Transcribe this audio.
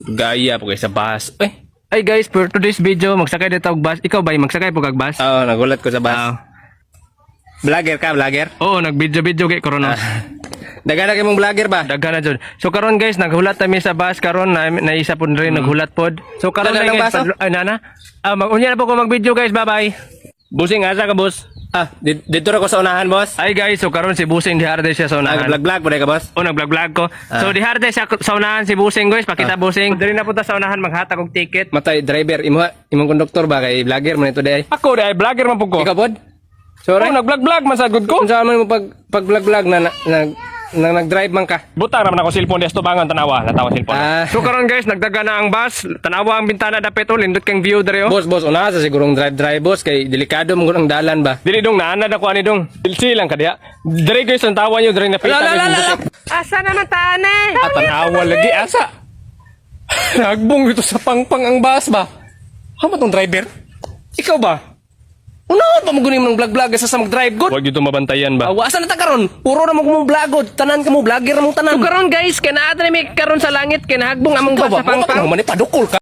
Gaya po kay sa bus. Eh, Ay guys, for today's video, magsakay dito og bus. Ikaw ba, magsakay po kag bus? Oo, nagulat ko sa bus. Ah. Vlogger ka, vlogger? Oo, nag-video-video kay Corona. Daghan na kay mong vlogger ba? Daghan na jud. So karon guys, naghulat kami sa bus karon na naisa pud rin naghulat pod. So karon Dala na ng guys, baso? ay nana. Ah, mag-unya na po ko mag-video, guys. Bye-bye. Busing, asa ka, boss? Ah, dito ra ko sa unahan, boss. Ay guys, so karon si Busing dihar siya sa Ah, unahan. vlog-vlog po ka, boss. Oh, nag-vlog-vlog ko. So dihar siya sa unahan si Busing, guys. Pakita, Busing. Diri na punta sa unahan maghatag og ticket. Matay driver, imo imong konduktor ba kay vlogger man ito day. Ako dai vlogger man pud ko. Ikaw pod? Sorry. Oh, nag-vlog-vlog man sad gud ko. Unsa man mo pag vlog-vlog na nag-drive man ka? Butang naman ako cellphone desto bangon tanawa, natawa cellphone. Ah. So karon guys, nagdaga na ang bus, tanawa ang bintana dapit oh, lindot kang view dere oh. Boss, boss, una sa sigurong drive-drive, boss, kay delikado mo ang dalan ba. Dili dong naanad ako ani dong. Silsi lang kadiya. Dere guys, ang tawa nyo dere na pita. La, la, la, la, la. Asa naman tane? Ah, tanawa lagi asa. Nagbong ito sa pangpang ang bus ba? Hamo tong driver? Ikaw ba? Unahan pa mo gunin mong vlog-vlog sa mag-drive good. Wag dito mabantayan ba? Awa, asa na ta karon? Puro na mo mong vlogod, tanan ka mo vlogger mo tanan. So karon guys, kay naa mi karon sa langit kay nahagbong among Ikaw bus ba? sa pangpang. Mo man padukol ka.